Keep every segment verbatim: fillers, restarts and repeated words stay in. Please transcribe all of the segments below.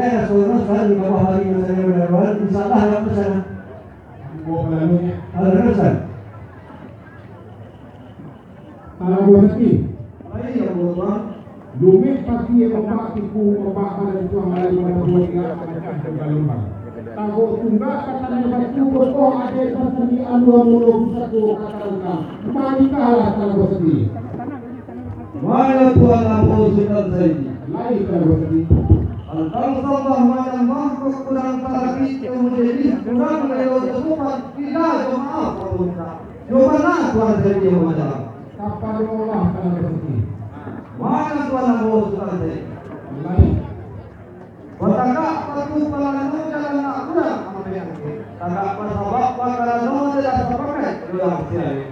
Sabagai raso-raso di bawah hari nan sajo badaruan, insyaallah dapat sana. Ambo balalu, Nyiak. Ada rasan. Talago Sati. Lai, ambo tuan. Lumeh pati ombak tiku, ombak balancuang lai, balancuang irak pamacah jo galumbang. Tagok tunggak ka tanah batu, kokoh adaik basandi, aluah mulo pusako ka tarangkang. Manikahlah Talago Sati. Mano tuan ambo Sutan Saidi? Lai Talago Sati. Pantang sambah manyambah, kok kurang tarapik jo majelis, kurang elok jo sopan, kila jo maaf ambo mintak. Jo mano tuan Saidi ambo jalan? Kapado Allah Talago Sati. Mano tuan ambo Sutan Saidi? Lai. Batagak batu palano jalan nak urang ampek-ampek. Tagak basabab bakarano, jalan sapakaik jo urang siaik.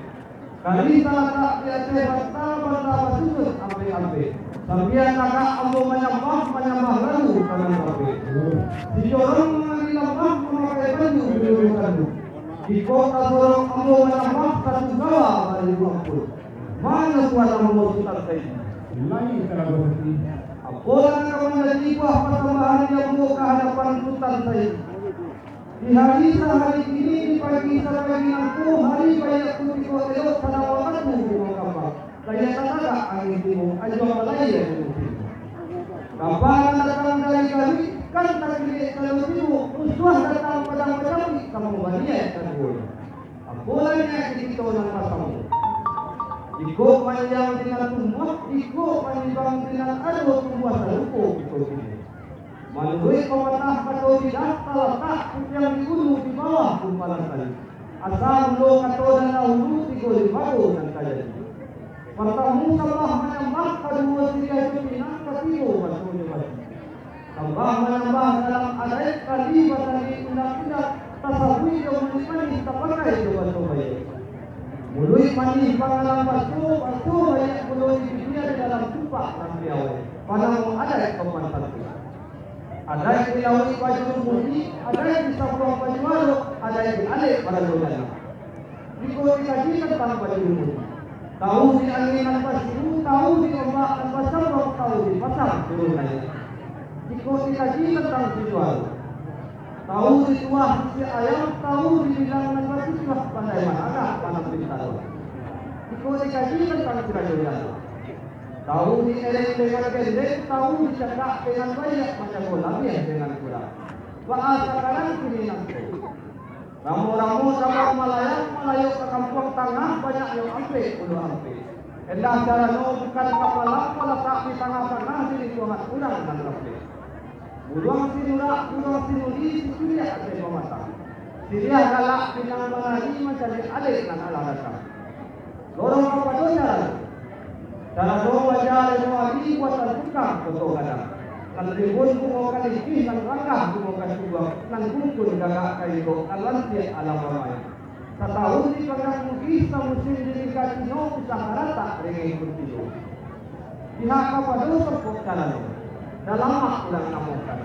Kali talatak di ateh banta, banta basusun ampek-ampek. Sambiang tagak ambo manyambah, manyambah lalu ka nan rapek. Sicorong nan di lamah mamakai banyu di ulu kanduang. Jikok tasorong ambo manyambah, satu gawa baribu ampun. Mano tuan ambo Sutan Saidi? Lai Talago Sati. Apolah nan ka manjadi buah pasambahan di ambo ka hadapan Sutan Saidi? Di hari sahari kini, di pagi sapagi nangko, hari baiak kutiko elok, tanaman madu bungo kambang, kaya tatagak angin timur, anjuang balai angin timur. Kaba nan datang dari Karuik, Kok manyiang di nan tumbuah, iko manyimbang di nan ado, tumbuah sarupo kito kini. Manuruik papatah kato bidah, talatak putiang di ulu, di bawah gumpalan tali. Asa mulo kato nan dahulu, tigo limbago nan tajadi. Partamo sambah manyambah, kaduo siriah jo pinang, katigo baso jo basi. Sambah manyambah dalam adaik, tali batali undang-undang, tasabuik jo manih-manih, tapakai jo baso baiak. Muluik manih pangalang baso, baso baiak pulo di bibia, di dalam tupak nan piawai, banamo adaik sopan santun. Adaik di lauik bajulun muji, adaik di sabuang bajuaro, adaik di alek barajo jana. Jikok dikaji tantang bajulun muji, tau di angin nan basiru, tau di ombak nan basambuang, tau di pasang turun naiak. Jikok dikaji tantang bajuaro, tau di tuah isi ayam, tau di bilang nan batujuah, pandai managah panang bintaro. Jikok dikaji tantang barajo jana, tau di ereng dengan gendeng, tau di cakak dengan baiak, manjago labiah dengan kurang. Baa sakarang kini nangko? Ramo-ramo cabang malayang, malayok ka kampuang tangah, banyaknyo ampek pulo ampek. Endah carano bukan ka malam, talatak di tangah-tangah, di lingkuangan urang nan rapek. Buruang sinurak, buruang sinuri, sicuriak ateh pamatang. Siriah galak pinang manari, mancari alek nan alah datang. Lorong kapado carano. Carano baja Reno Ali, buatan tukang koto gadang. Nan rimbun bungo kalingkih, nan ranggah bungo kacubuang, nan gungkun gagak kaigok, nan lantiak alam ramai. Satahun di Pagang Bugih, samusim di Lingga Cino, usah haratak ringeh kuntino. Pihak kapado songkok carano, dalamak urang namokan.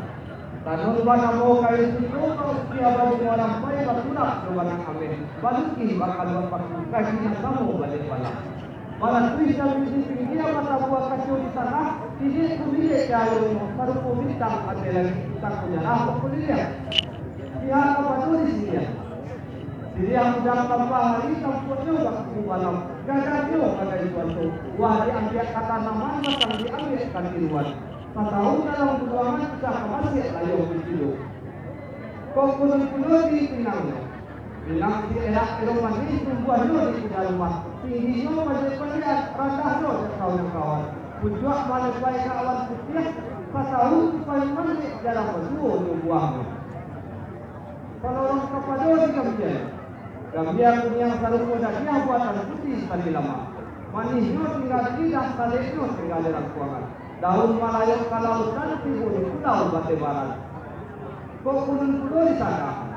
Tanun banamo kain suto, ka ukia babungo rampai, bakulap jo banang ameh, balukih bakaluak paku, kaji nan samo baleh balah. Balatuih camin di pinggia, batabuah kaco di tangah, tiniak kumilik di alonyo, sarupo bintang ateh langik, utang kujarah bakuliliang. Pihak kapado di siriah. Siriah udang lampah ari, tampuaknyo bakuku balam, gagangnyo bagai suaso, buah diambiak ka tanaman, batang diambiak ka tiruan. Satahun dalam buluangan, usah ka masiak layong di tido. Kok kunun pulo di pinangnyo. Pinang si erak ero manih, tumbuahnyo di kuda rumah. Tingginyo pajek-pajek, randahnyo jangkau-jangkauan. Pucuak malepai ka awan putiah, satahun di payuang manih, jarang basuo jo buahnyo. Salorong kapado di gambia. Gambia kuniang sarupo dadiah, buatan puti sari lamak. Manihnyo tingga di lidah, saleknyo tingga di rangkuangan. Daun malayok ka lautan, tibo di pulau batebaran. Kok kunun pulo di sadah.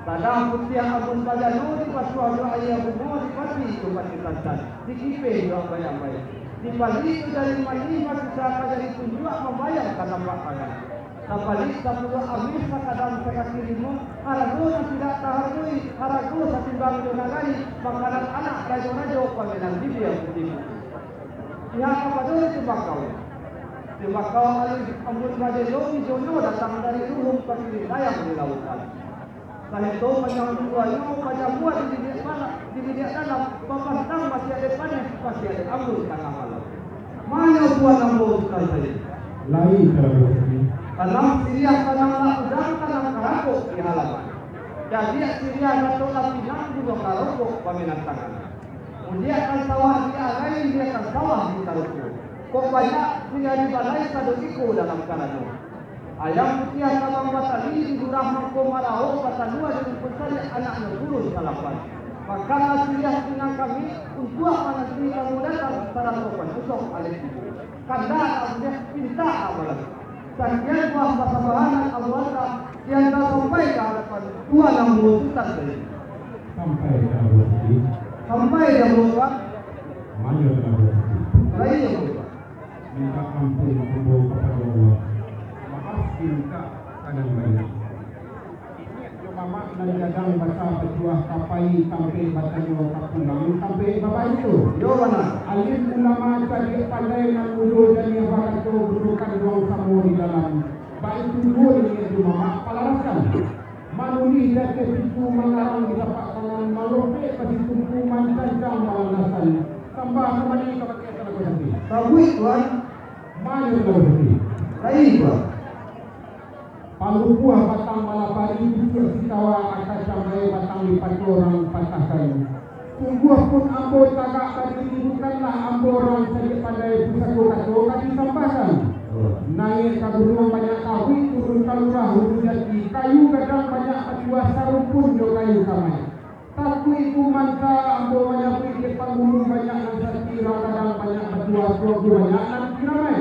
Sadah putiah amun bajano, dibasuah jo aia bungo, dipati jo pati santan, dikipeh jo ambai-ambai. Dipaliik jo jari manih, basusah ka jari tunjuak, mambayang ka tapak tangan. Sapaliik sapuluah ameh, sakadam sakaki limo, harago nan tidak tahargoi, harago satimbang jo nagari, makanan anak rajo-rajo, pamainan bibia putiah. Pihak kapado di tembakau. Tembakau aluih amun bajelo, ijonyo datang dari luhung, pakirik layang di lautan. Saito panjang umbuanyo, bajamua di bibik panak, di bibik dalam, bapantang masiak dek paneh, masiak dek ambun tangah malam. Mano buah ambo, Sutan Said? Lai ka labuah sati. Tanam siriah, tanam nak udang, tanam karakok di halaman. Jadiak siriah Dato Lapinang, bunuah karakok pamainan tangan. Mudiakan sawah di alai, mudiakan sawah di taruko. Kok banyak siriah di balai, sado iko dalam karano. Ayam putiah kabang batali, di lurah mangko maraok, batalua di rumpun sariak, anaknyo turun salapan. Makanlah siriah pinang kami, untuak mananti tamu datang, sarato pancusok alek tibo. Kandak nak buliah, pintak nak balas. Sakian buah pasambahan nan ambo anta, dianta sampai ka hadapan Tuan ambo Sutan Said. Sampai ka ambo Said. Sampai ka ambo, Tuan. Mano ka ambo Said? Lai ambo, Tuan. Mintak ampun ambo kapado Allah. Maaf mintak sadang banyak. Inyiak jo mamak nan gadang basa bajuah, ka pai tampek batanyo, ka pulang tampek babaco. Iyo, bana. Alim ulama cadiak pandai, nan mudo janiah bakato, bundo kanduang samo di dalam. Baitu juo inyiak jo mamak palarasan. Manulih di ateh pintu, mangarang di tapak tangan, malompek ka situngku, mancancang balandasan. Sambah ka mano ka bakeh ka labuah sati? Sabuik, Tuan. Mano ka labuah sati? Lai, Tuan. Palupuah batang malapari, pucuak sitawa aka cambai, batang dipaco urang patahkan. Sungguah pun ambo tagak badiri, bukanlah ambo urang cadiak pandai, pusako kato ka disambahkan. Naiak ka gunuang banyak kabuik, turun ka lurah ulu jati, kayu gadang banyak batuah, sarumpun jo kayu kamai. Takuik ku manta ambo manyabuik, dek panghulu banyak nan sakti, urang gadang banyak batuah, tuanku banyak nan kiramai.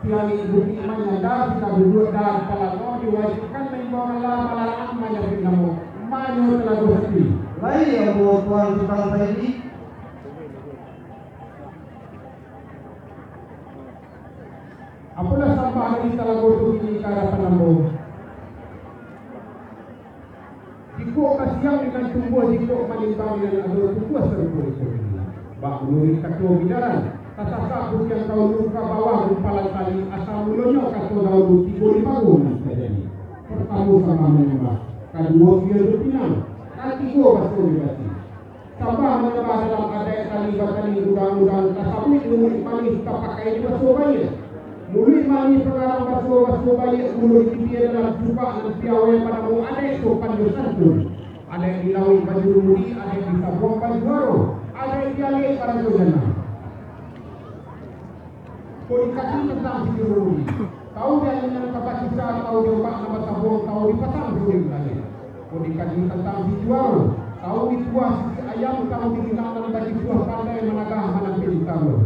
Siang ibu ni manyanda, sika duduak dan palano, diwajibkan maimbau Allah, malarang manyabuik namo. Manyo Talago Sati. Lai ambo Tuan Sutan Saidi. Apolah sambah dari Talago tu kini ka hadapan ambo. Jikok basiang dengan tumbuah, jikok manimbang dengan ado, tumbuah sarupo iko ini. Bak manuruik kato bidaran, tasasah pusiang ka ulu, ka bawah gumpalan tali, asa mulonyo kato dahulu, tigo limo nan tajadi. Partamo sambah manyambah, kaduo siang jo pinang, katigo baso jo basi. Sambah manyambah dalam adaik tali batali, udang-udang tasabuik, muluik manih tapakai di baso baiak. Muluik manih pangarang baso, baso baiak muluik, dipia dalam cupak nan piawai, banamo adaik sopan jo santun. Adaik di lauik bajuru mudi, adaik di sabuang bajuaro, adaik di alek barajo jana. Kok dikaji tantang si juru mudi, tau di angin nan ka bakisa, tau di ombak nan basabuang, tau di pasang suling langik. Kok dikaji tantang si juaro, tau di tuah sisi ayam, tau di inang nan bakisuah, pandai managah manampin taruah.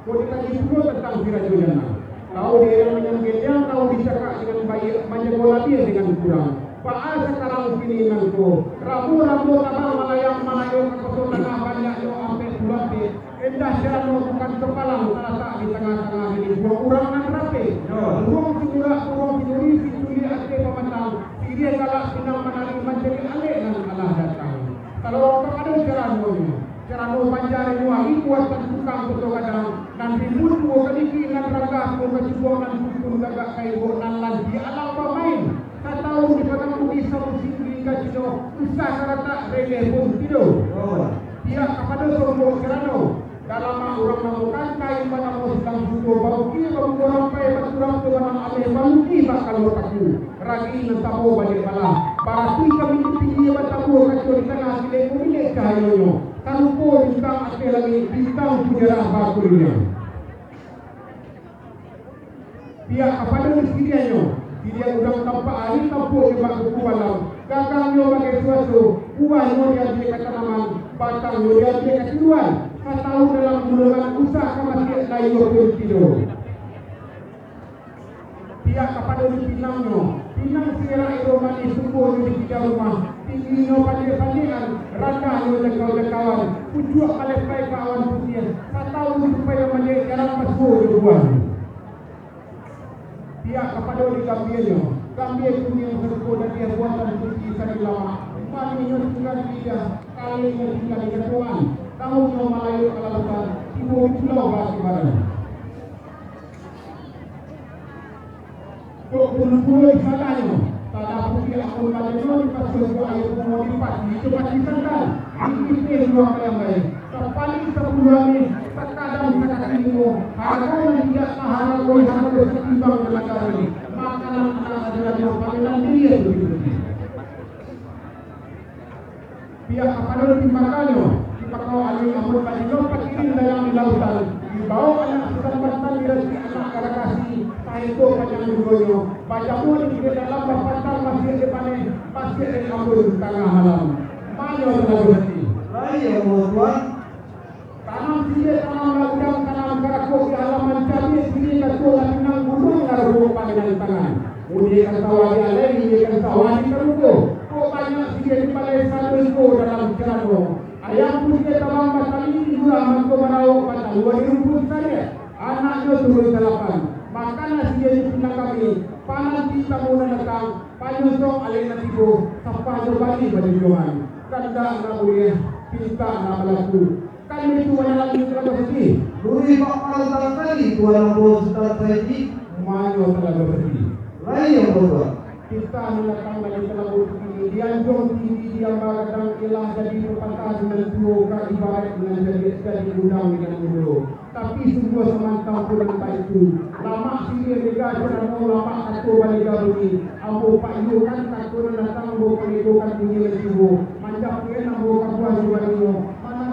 Kok dikaji pulo tantang si rajo jana, tau di ayam nan gendeang, tau di cakak dengan baiak, manjago labiah dengan kurang. Baa sakarang kini nangko, rambu-rambu tabang malayang, marayo ka Koto Tangah, banyaknyo ampek puluah ampek. Indak carano bukan kapalang, talatak di tangah-tangah, di lingkuang urang nan rapek. Yo. Buruang singurak, buruang sinuri, siculiak ateh pamatang, siriah galak pinang manari, mancari alek nan alah datang. Salorong kapado caranonyo, carano banjaranyo ari buatan tukang koto gadang, nan rimbun tuo kadiki, nan ranggah tuo kacubuang, nan kuikun gagak ka imbok, nan lanti alang bamain. Satahun di padang bukik, samusim di Inggah Cino, usah karatak, rengeh pun tido. Pihak kapado sombok carano, dalamak urang namokan, kain banamo silang suto, baukia bamuko rampai, baturap tu banang aleh, baluki bak kalua paku, ragi nan samo baliak balah, baratuih kambing di pinggir, batabua kaco di tangah, silek kumilik cahayonyo, sarupo bintang ateh langik, bintang tu jarah bakuliliang. Pihak kapado di siriahnyo, siriah urang tampak ari, tampuak jo bak buku malam, gagangnyo bagai suaso, buahnyo diambiak ka tanaman, batangnyo diambiak ka tiruan, satahun dalam gulungan, usah ka masiak lai pun tido. Pihak kapado di pinangnyo, pinang sirak iro manih, tumbuahnyo di kida rumah, tingginyo pandek-pandekan, randahnyo jakau-jakauan, pucuak malepai ka awan putiah, satahun tupai nan manek, jarang basuo jo buahnyo. Pihak kapado di gambianyo, gambia kuniang sarupo dadiah buatan puti sari lamak, manihnyo tingga di lidah, kalihnyo tingga di gantuangan, dahunnyo malayok ka lautan, tibo di pulau basibaran. Kok bulu-bulu di salahnyo, tanah putiah amun badanyo, dipasuah jo aia bungo, dipasi jo pati santan, dipipih dua kalambai, sapalih sapuluah ameh, sakadam sakaki bungo, harago nan indak taharagoi, harago satimbang jo nagari, makanan anak ajaran, pangainan diri tu dipuji. Pihak kapado di timbakanyo, timbakau alun amun badilo, pakirin dayang di lautan, dibao anak Sutan Bantan, diracik anak Karakasi, sainggo panjang umurnyo, bajamua di kida dalam, bapantang masiak di paneh, masiak di ambun tangah malam. Manyo Talago Sati. Lai ambo, Tuan. Tanam siriah, tanam laudang, tanam karakok di halaman, cabiak siriah kato, lapinang gunung, ngarobok pangainan tangan. Mudiakan sawah di alai, mudiakan sawah di taruko. Kok banyak siriah di balai, sado iko dalam carano. Ayam putiah tabang batali di lurah, mangko maraok batalua di rumpun sariak. Anaknyo turun salapan. Makanlah siriah di pinang kami, pananti tamu nan datang, panyosok alek nan tibo, sapa jo bali bajunjuangan. Kandak nak buliah, pintak nak balaku. Kan itu manalan di Talago Sati. Luruih bak palan tangkali, Tuan ambo Sutan Saidi. Manyo Talago Sati. Lai ambo, Tuan. Kita nan datang dari Talago Sati, di anjuang tinggi, di amba gadang, ialah jadi papatah di nan tuo, ka ibarat nan jadi, jadi gudang di nan mudo. Tapi sungguah samantang pun nan baitu, lamak siriah lega carano, lamak kato balega bunyi. Ambo paiyokan kato nan datang, ambo palegokan bunyi nan tibo. Manjapuik ambo kabuah jo barinyo.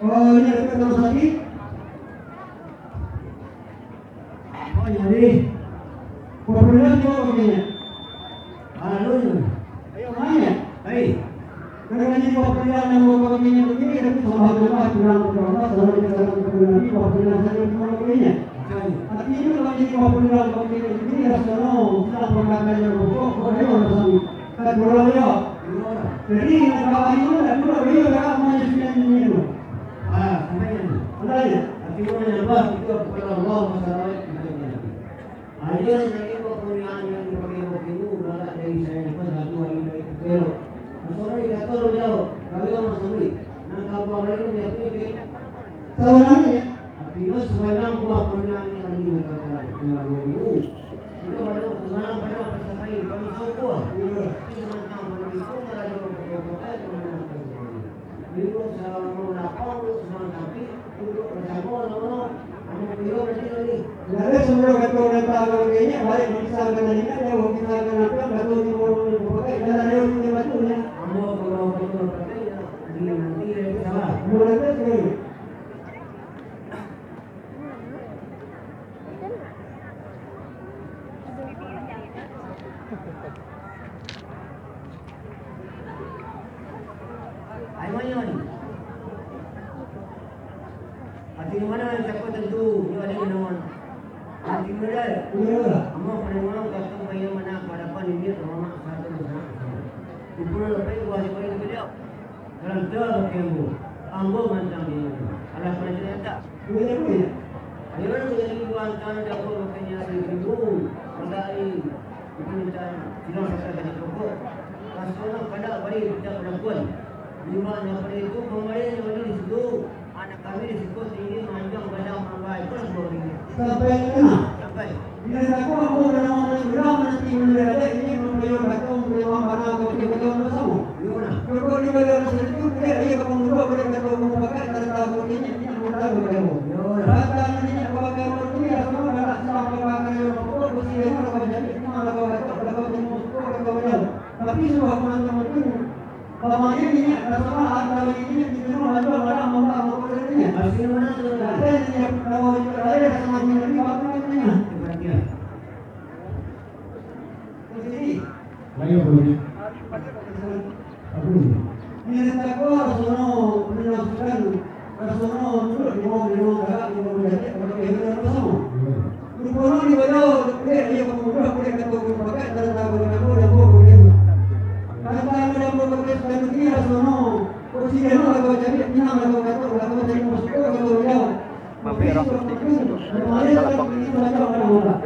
Oh, ini ada pertama sakit. Oh, jadi. Populer juga pakainya. Ayo, ayo. Ayo. Karena ini populer yang mau pakainya begini, tapi sama-sama kurang berdoa, sama kita kurang berdoa, populer saja cuma pakainya. Artinya kalau ini populer pakainya begini, ya, sono, tidak pernah ada yang rokok, kok ada orang sami. Kan kurang ya. Jadi, kalau ini, tidak kurang, dia tak mau yang sudah ini tu. Ah, sampai ini. Ada ya? Artinya, yang bah, itu kepada Allah, masalah itu. Ajo nan jadi bakurniaan nan dibagi waktu tu, galak dari saya pun satu hari dari Pukul. Masalah di kantor jauh, kami orang sendiri. Nan kabar lain dia tu, dia. Saudara ya? Artinya, sepanjang buah kurniaan yang diberikan kepada waktu tu. Itu pada waktu malam, pada waktu sampai, kami tahu buah. Iya. Itu tentang pada itu, kalau ada orang berkata, itu mana yang terjadi. Minggu salamo lapang, duduak basamo, samo-samo. Ambo pulang nanti tadi. Dari semua kato urang tahu kayaknya, baik dipisahkan dari ingat, ya, dipisahkan apa, kato di bawah di bawah, jalan dia punya batu, ya. Ambo kalau kato pakai, ya, di nanti, ya, itu salah. Ambo nanti sekali. Ai manyun. Ati mano nan cako tantu, nyo ado di nawan. Ati mudo. Iyo. Ambo paling urang katu bayia manak ka dapan ini ka mamak satu masalah. Ibu lapai buah di paling gede. Dalam doa bagi ambo, ambo mantang di alah panjang tak. Bukan aku ya? Ayo, jadi ibu antara dapur makanya di ibu, mandai, ibu minta silang pasal tadi pokok. Rasulullah kada bari kita pengakuan. Lima yang pada itu, kemarin yang ada di situ, anak kami di situ tinggi, manjang, gadang, mangga, itu lah dua ringgit. Sampai ke sana? Sampai. Bila aku, aku dah nama orang bilang, nanti menurut ada ini, mempunyai kata, mempunyai mana, atau kita kata, orang sama. Iya, mana? Kalau di dalam situ, dia, dia akan mengubah, boleh kata, orang pakai, kata, kata, ini, ini, orang tahu, orang tahu. Iya, mana? Kata, ini, apa, kata, orang tu, ya, semua, anak, sama, apa, apa, orang pokok, kursi, dia, orang jadi, semua, orang tahu, orang tahu, orang tahu. Tapi, semua, orang tahu, orang tahu. Pamain ini, rasalah angka ini, di rumah ada orang mambahas apa katanya. Asli mana tu? Ada yang punya kawan juga, ada yang sama dengan ini, apa katanya. Posisi. Ayo, boleh. Apa ini? Ini tak kuat, sono, menafsirkan. Rasono duduak di bawah, di bawah galak, di bawah jariak, kalau kehadiran basamo. Rupono di bawah, kuliah iyo pemuda, kuliah kato guru pakai, dan tahu nama dan buah kuliah. Tantang nama dan buah kuliah, sudah begini rasono. Kok sih dia nak lagu cari, pinang lagu kato, lagu cari masuk, lagu beliau. Mampir lah. Kemarin kan ini macam mana, Pak?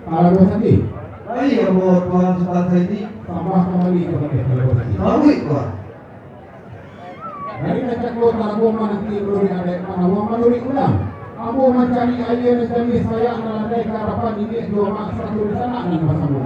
Kalau dua sandi. Baik, ambo Tuan Sultan Saidi. Tambah kembali kepada dua sandi. Tahu, Tuan. Dari kacako talabuah mananti manuruik adaik, manawa manuruik urang. Ambo mancari aia nan janiah sayak nan landai ka harapan niniak jo amak sarato dunsanak nan basamo.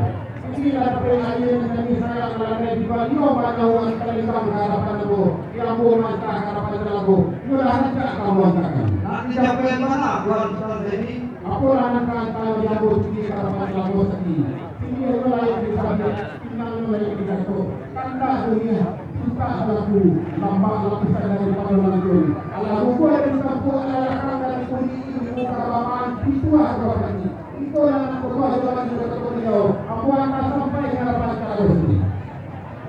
Kini lah dapek aia nan janiah sayak nan landai di baliau banyawa nan talintang ka harapan ambo. Di ambo mancah ka harapan talabuah. Iyo lah rancak ka ambo antakan. Nak dicapai bana, Tuan Sultan Saidi? Apolah nan ka antang di ambo sigi ka harapan talabuah sandi. Sigi ajo lai di sabik, pinang lai di kato. Kandak dunia, pintak balaku, lambak lapisan dari pado lanjun. Alah rubuah dari tampuak, alah lakang dari bumi, ilmu kaulamaan, pituah ka bapati. Ikolah nan babuah jawaban dari kato baliau, ambo antak sampai ka harapan talabuah sandi.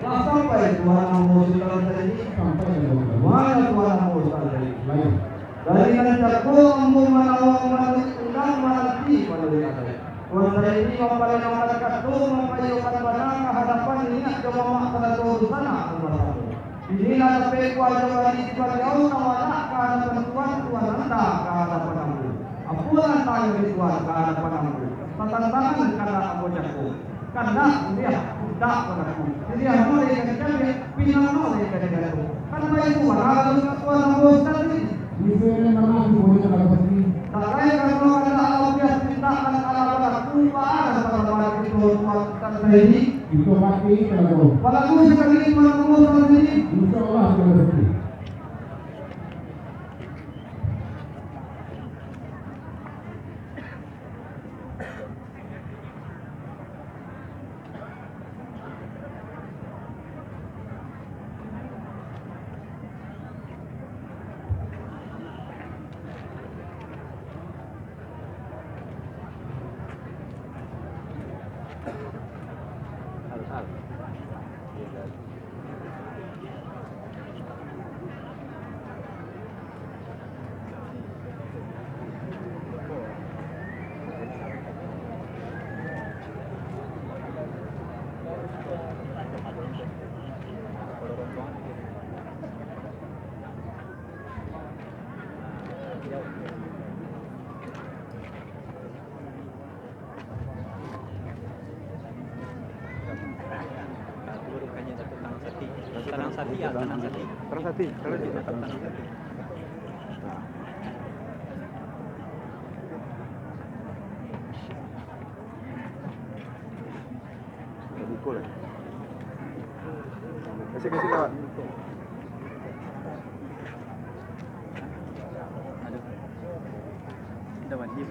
Lah sampai Tuan ambo Sultan Saidi? Sampai, Tuan. Mano Tuan ambo Sultan Saidi? Baik. Dari nan cako ambo manawang manuruik undang, mananti manuruik adaik. Tuan Saidi mampalai mangkato, mampaiyokan bana ka hadapan niniak jo mamak sarato dunsanak nan basamo. Inilah dapek kuajo kami di baliau, tawanak ka hadapan Tuan, Tuan antak ka hadapan ambo. Apolah nan tanyo di Tuan ka hadapan ambo? Tatantangan kandak ambo cako. Kandak kuliah, indak balaku. Kuliah no lai ka dicabiak, pinang no lai ka digato. Kan baitu bana lalu ka Tuan ambo sakali. Bisa nan mana tu boleh dapat ni. Takai karano kandak labiah pintak nan alah balaku, baa nan patambah kito Tuan sakali. Kito mati kalau. Balaku sakali Tuan ambo sakali. Insya Allah, Tuan Gusti. Tanang sati, ya, tanang sati. Tanang sati, tanang sati. Tanang sati. Kasih, kasih, Kak. Aduh. Dah wajib.